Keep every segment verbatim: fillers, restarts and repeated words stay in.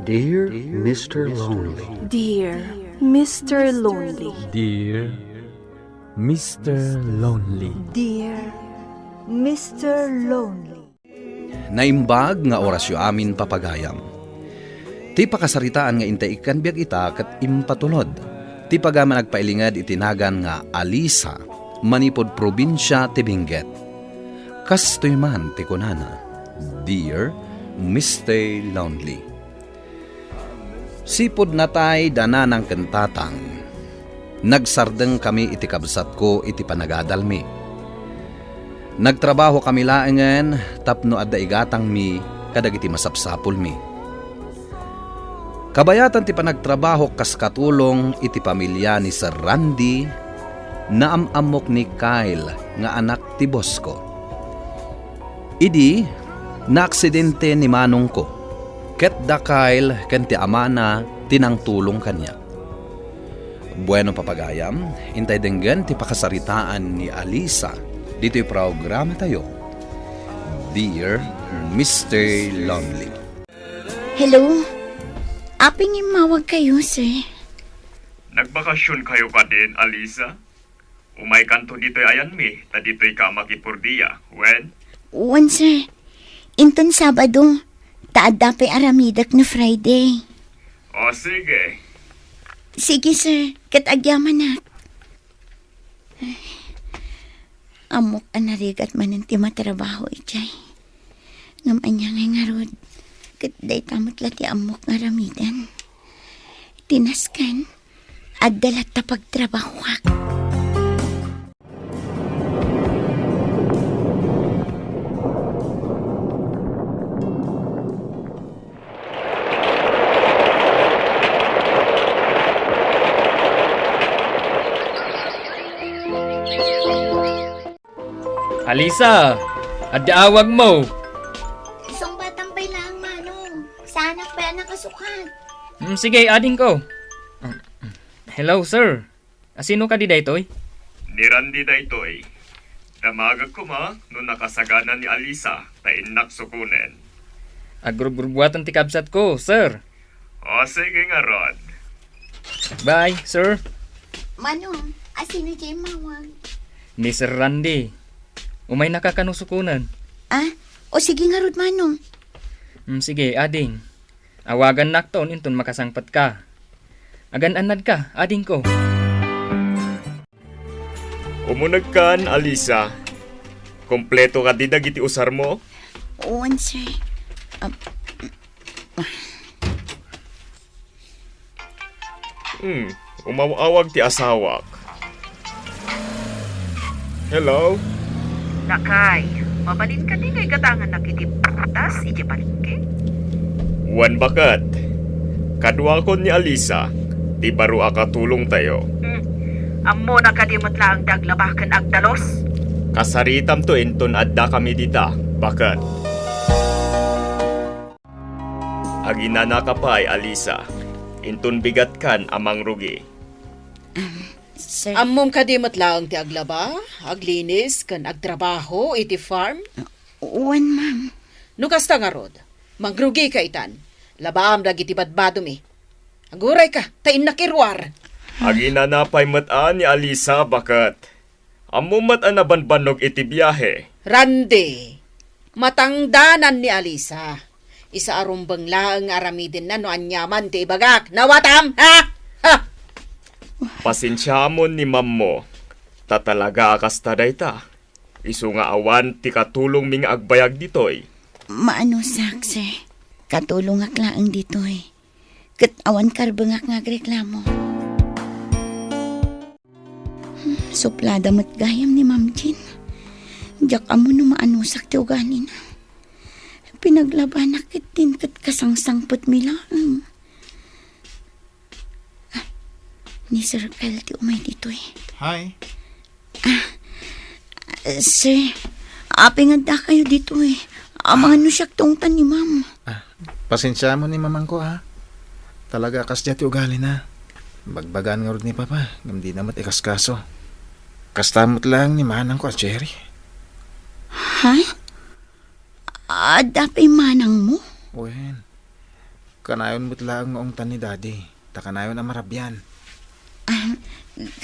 Dear Mister Lonely. Dear Mister Lonely. Dear Mister Lonely. Dear Mister Lonely. Naimbag nga orasyo amin, papagayam. Ti pakasaritaan nga intay ikkan biag ita ket impatulod. Ti pagaman agpailinged iti nagan nga Alisa, manipud probinsia ti Benguet. Kastoy man ti kunana, Dear Mister Lonely. Sipud natay da nanang ken tatang, nagsardengkami iti kabsatko iti panagadalmi. Nagtrabahokami laengen tapno adda igatangmi kadagiti masapsapulmi. Kabayatan ti panagtrabahok kas katulong iti pamilia ni Sir Randy, naam-ammok ni Kyle nga anak ti bossko. Idi naaksidente ni manongko, ket da Kyle ken ti amana ti nangtulong kaniak. Bueno, papagayam, intay denggen ti pakasaritaan ni Alisa ditoy programatayo, Dear Mister Lonely. Hello? Apay nga immawag kayo, sir? Nagbakasyon kayo kadin, Alisa? Umay kanto ditoy ayanmi, ta ditoy ka makipurdia, wen? Wen, sir. Inton Sabado, ta adda pay aramidek no Friday. O, sige. Sige, sir. Ket agyamanak. Ammok a narigat manen ti matrabaho idiay. Ngem ania ngay ngarud, ket dayta met la ti ammok nga aramiden. Ti nasken, adda latta pagtrabahoak. Alisa, adda awagmo. Sungbatam pay laeng, Manong. Saanak pay a nakasukat. Hmm, sige, adingko. Hello, sir. A, sino kadi daytoy? Ni Randy daytoy. Damagek koma no nakasagana ni Alisa, ta innak sukonen. Agrubrubuatan ti kabsatko, sir. O, sige ngarud. Bye, sir. Manong, a, sino diay immawag? Ni Sir Randy. Umaynaka kano sukonen. A, o sige ngarud, Manong. Hmm, sige, ading. Awagannakton inton makasangpetka. Agan-annadka, adingko. Umunegkan, Alisa. Kompleto kadi dagiti usarmo? Wen, sir. Am- Hmm, umaw-awag ti asawak. Hello? Lakay, mabalin kadi nga igatangannak iti prutas idiay palengke? Wen, baket. Kaduakon ni Alisa, ti baro a katulongtayo. Hmm. Ammona kadi met laeng ti aglaba ken agdalus? Kasaritamto inton addakami dita, baket. Aginanaka pay, Alisa. Inton bigatkan a mangrugi. Sir. Ammom kadi met laeng ti aglaba, aglinis, ken agtrabaho iti farm? Wen, ma'am. No kasta ngarud, mangrugika itan. Labaam dagiti badbadomi. Agurayka, ta innak iruar. Aginana pay met a ni Alisa, baket. Ammom met a nabanbannog iti biahe. Randy, matangdanan ni Alisa. Isa a rumbeng laeng nga aramidenna no aniaman ti ibagak. Nawatam, ha? Ha? Pasensiamon ni mammo, ta talaga a kasta dayta. Isu nga awan ti katulongmi nga agbayag ditoy. Maanusak, sir. Katulongak laeng ditoy. Ket awan karbengak nga agreklamo. Hmm, suplada met gayam ni Ma'am Jean. Diak ammo no maanusak ti ugalina. Pinaglabanak ketdin ket kasangsangpetmi laeng. Ah, ni Sir Kyle ti umay ditoy. Hi. Ah, sir, apay nga addakayo ditoy? Amangan no siak tungtan ni ma'am. Ah, pasensiamon ni mamangko, ha? Talaga a kasdiay ti ugalina. Bagbagaan ngarud ni papa, ngem dina met ikaskaso. Kasta met laeng ni manangko a Cherry. Ha? Adda pay manangmo? Wen. Kanayon met laeng nga ungtan ni Daddy, ta kanayon a marabian. Ah,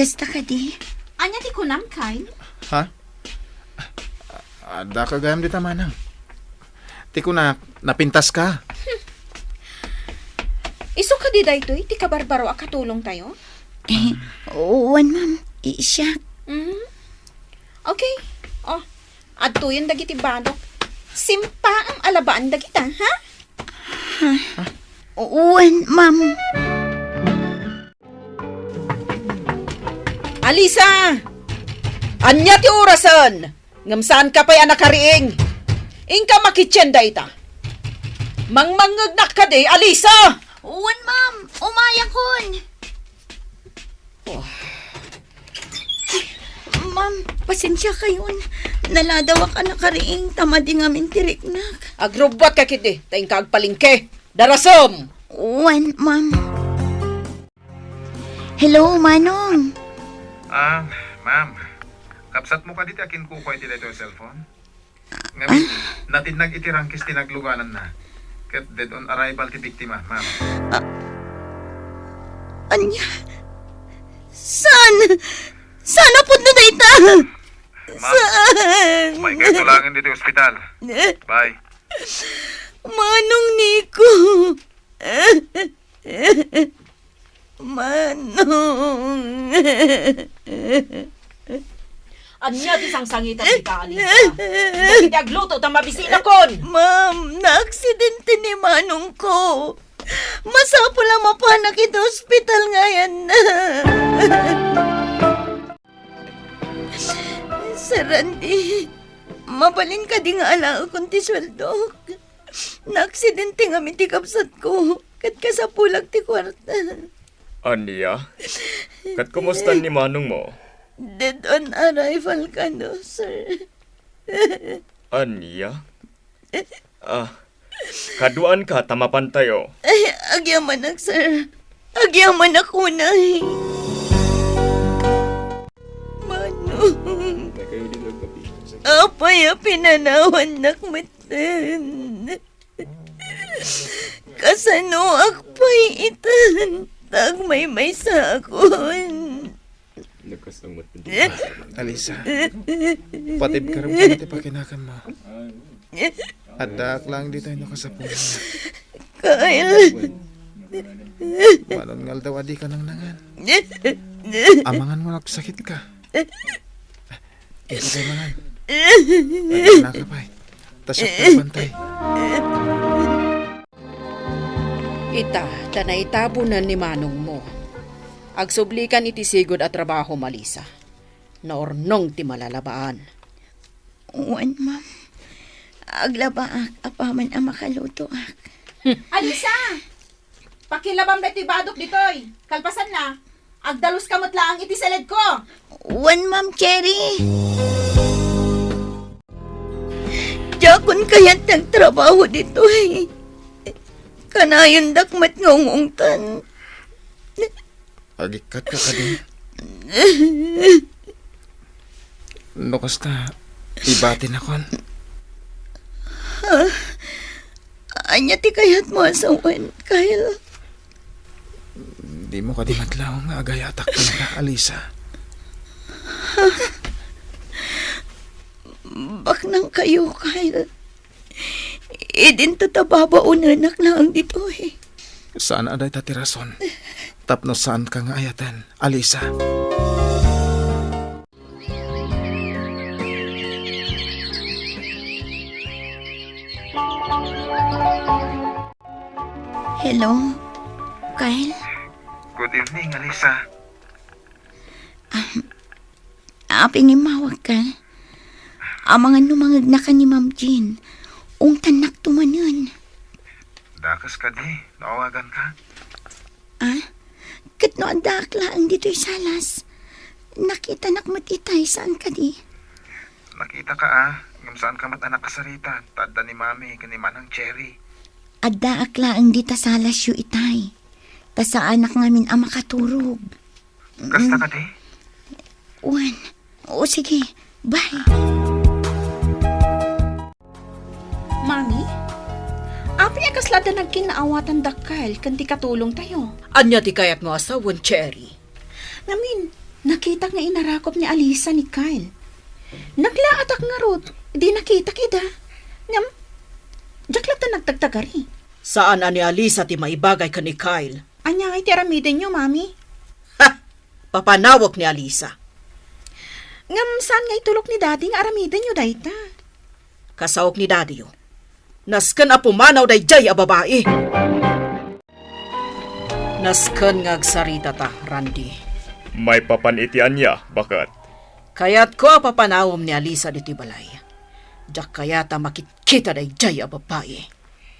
kasta kadi? Ania ti kunam, Kyle? Ha? Adda ka gayam dita, manang. Ti kunak, napintas ka. Isu kadi daytoy ti kabarbaro a katulong tayo? Eh, wen, ma'am. I-, siak. Mm. Okay. Oh, adtoyen dagiti badok. Simpaam a labaan dagita, ha? Wen, ma'am. Alisa! Ania ti orasen? Ngem saanka pay a nakariing? Inka makitchen dayta. Mangmangngegnak kadi, Alisa! Wen, ma'am. Umayakon. Oh. Ma'am, pasensiakayon. Naladawak a nakariing ta madi ngamin ti riknak. Agrubbuatka ketdi, ta inka agpalengke. Darasem! Wen, ma'am. Hello, Manong. Ah, ma'am. Kabsatmo kadi ti akinkukua iti daytoy a cellphone? Ngamin, natinnag iti rangkis ti naglugananna. Ket dead on arrival ti biktima, ma'am. Ah, ania? Saan? Saan a pudno dayta? Ma'am, saan? Maikayto laengen ditoy ospital. Eh? Bye. Manong Nico. Manong. Ania ti sangsangitan dita, Alisa? Dagiti agluto ta mabisinakon! Ma'am, naaksidente ni manongko. Masapul a mapanak iti ospital nga ayanna. Sir Randy, mabalin kadi nga alaekon ti sueldok? Naaksidente ngamin ti kabsatko, ket kasapulak ti kuarta. Ania? Ket kumusta ni manongmo? Dead on arrival kano, sir. Ania? Ah, kaduaanka ta mapantayo. Ay, agyamanak, sir. Agyamanak unay. Manong. Apay a pinanawannak metten? Kasanoak pay itan ta agmaymaysakon? Alisa, patibkarem koma ti pakinakanmo. Addaak laeng ditoy no kasapulan. Kyle. Manon nga aldaw a dika nangnangan. Amangan nga agsakitka. Inka pay mangan. Agannaka pay. Ta siak ti agbantay. Ita, ta naitabonan ni manongmo. Agsublikan iti sigud a trabahom, Alisa. Naurnong ti malalabaan. Wen, ma'am. Aglabaak apaman a makalutoak. Alisa! Pakilabam daytoy badok ditoy. Kalpasanna, agdaluska met laeng iti saledko. Wen, Ma'am Cherry. Diakon kayat ti agtrabaho ditoy. Kanayondak met nga ungungtan. Agikkatka kadi? No kasta, ibatinakon. Ha? Ania ti kayatmo a sawen, Kyle? Dimo kadi met laeng nga agayatak kenka, Alisa? Ha? Baknangkayo, Kyle. Idinto ta babaonenak laeng ditoy. Saan a dayta ti rason tapno saanka nga ayaten, Alisa. Hello, Kyle? Good evening, Alisa. Ah, apay nga immawagka? Amangan no mangegnaka ni Ma'am Jean. Ungtannakto manen. Dakes kadi no awaganka? Ah? Ket no addaak laeng ditoy salas, nakitanak met itay, saan kadi? Nakitaka, ah, ngem saanka met a nakasarita, ta adda ni Mami ken ni Manang Cherry. Addaak laeng dita salasyo itay, ta saanak ngamin a makaturog. Kasta kadi? Wen. O, sige. Bye. Mami, apay Ania kasla adda nagkinnaawatan da Kyle ken ti katulongtayo? Ania ti kayatmo a sawen, Cherry? Ngamin, nakitak nga inarakop ni Alisa ni Kyle. Naglaatak ngarud, idi nakitak ida. Ngem, diak latta nagtagtagari. Saan a ni Alisa ti maibagay ken ni Kyle. Ania ngay ti aramidenyo, Mami? Ha! Papanawek ni Alisa. Ngem saan nga itulok ni Daddy nga aramidenyo dayta? Kasaok ni Daddy, o. Nasken a pumanaw daydiay a babai. Nasken nga agsaritata, Randy. Maipapan iti ania, baket? Kayatko a papanawem ni Alisa ditoy balay. Diak kayat a makitkita daydiay a babai.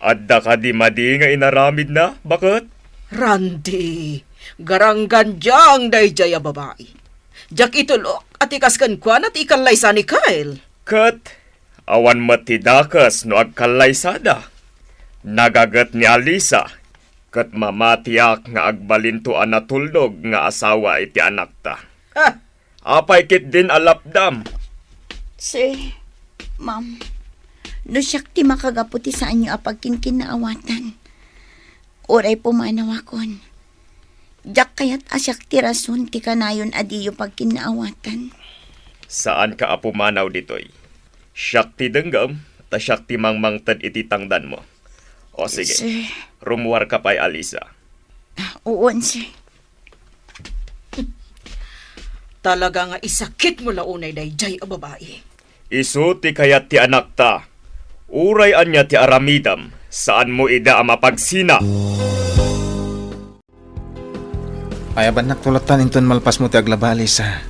Adda kadi madi nga inaramidna, baket? Randy, garanggandiang daydiay a babai. Diak itulok a ti kas kenkuana ti ikallaysa ni Kyle. Ket awan met ti dakes no agkallaysada. Nagaget ni Alisa, ket mamatiak nga agbalinto a natulnog nga asawa iti anakta. Ha! Apay ketdin a lapdam? Sir, ma'am, no siak ti makagapu ti saanyo a pagkinkinnaawatan, uray pumanawakon. Diak kayat a siak ti rason ti kanayon a diyo pagkinnaawatan. Saanka a pumanaw ditoy. Siak ti denggem, ta siak ti mangmangted iti tangdanmo. O sige, sir. Rummuarka pay, Alisa. Uwan, sir. Talaga nga isakitmo la unay daydiay a babai. Isu ti kayat ti anakta. Uray ania ti aramidem, saanmo ida a mapagsina. Ayabannak tulatan inton malpasmo ti aglaba, Alisa.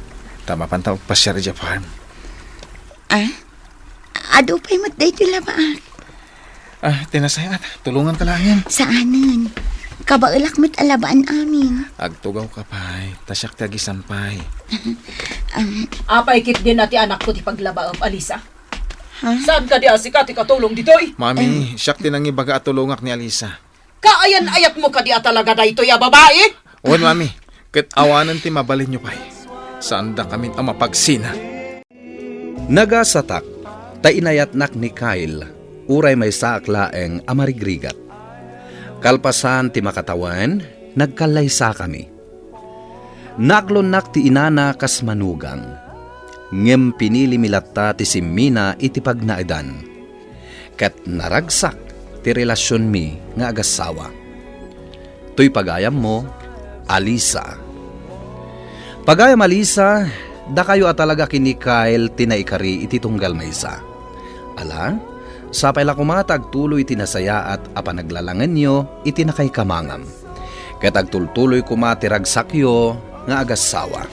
Ta mapanta agpasiar idiay farm. Ah? Adu pay met daytoy labaak. Ah, ti nasayaat, tulonganka laengen. Saanen. Kabaelak met a labaan amin. Agtugawka pay, ta siak ti agisampay. Am. Apay ketdin a ti anakko ti paglabaem, Alisa? Ha? Saan kadi a sika ti katulong ditoy? Mami, siak ti nangibaga a tulongak ni Alisa. Kaayan-ayatmo kadi a talaga daytoy a babai? Wen, Mami. Ket awanen ti mabalinyo pay. Saandakamin a mapagsina. Nagasatak, ta inayatnak ni Kyle, uray maysaak laeng a marigrigat. Kalpasan ti makatawen, nagkallaysakami. Naaklonnak ti inana kas manugang, ngem pinilimi latta ti simmina iti pagnaedan. Ket naragsak ti relasionmi nga agassawa. Toy pagayammo, Alisa. Pagayam Alisa, dakayo a talaga ken ni Kyle ti naikari iti tunggal maysa. Ala, sapay la koma ta agtuloy ti nasayaat a panaglalangenyo iti nakaikamangam. Ket agtultuloy koma ti ragsakyo nga agassawa.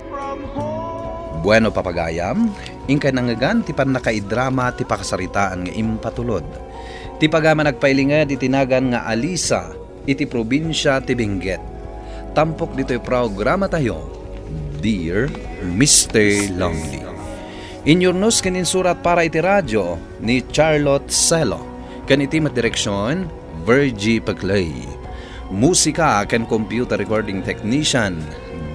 Bueno, papagayam, inkay nangngegan ti pannakaidrama ti pakasaritaan nga impatulod. Ti pagayam a nagpailinged iti nagan nga Alisa iti probinsia ti Benguet. Tampok ditoy programatayo, Dear Mister Lonely. Inyurnos ken insurat para iti radio ni Charlotte Celo, ken iti met direksion, Virgie Peclay. Musika ken computer recording technician,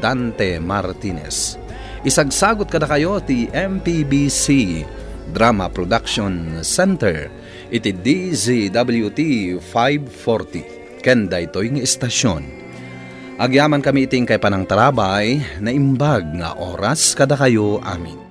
Dante Martinez. Isagsagut kadakayo ti M P B C Drama Production Center iti D Z W T five forty ken daytoy nga istasion. Agyamankami iti inkay panangtarabay, naimbag nga oras kadakayo amin.